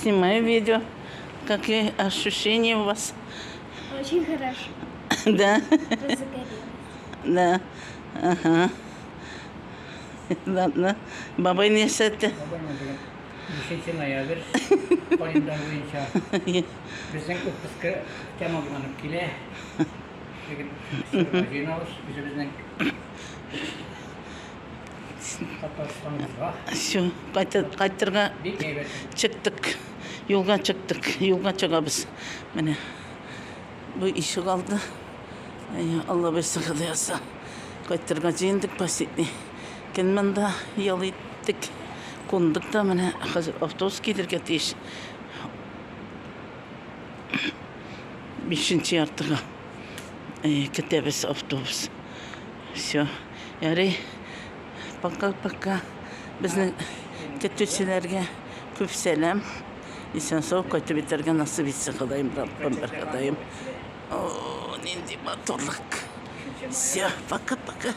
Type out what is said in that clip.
Снимаю видео. Какие ощущения у вас? Очень хорошо. Да? Разогорелась. Да. Ага. Ладно. Бабай нәрсә әйтте? Бабайның бүген 5 ноябрь календарь буенча безнең отпуска тәмамланып килә. Бүген җыенабыз үзебезнең Татарстаныбызга. Все, кайтырга Бик әйбәт. чыктык. Юлга чыктык. Юлга чыгабыз. Менә бу ишек алды. Алла бирсә, Ходай язса. Кайтырга җыендык последний. Көн монда ял иттек. Кундык та менә хәзер автобус килергә тиеш. Бишенче яртыга. Көтәбез автобус. Все. Ярый. Пока-пока. Безнең көтүчеләргә күп сәлам. Исән сау кайтып җитәргә насыйп итсен Ходаем, Раббым, бер Ходаем. О, нинди матурлык. Все, пока-пока.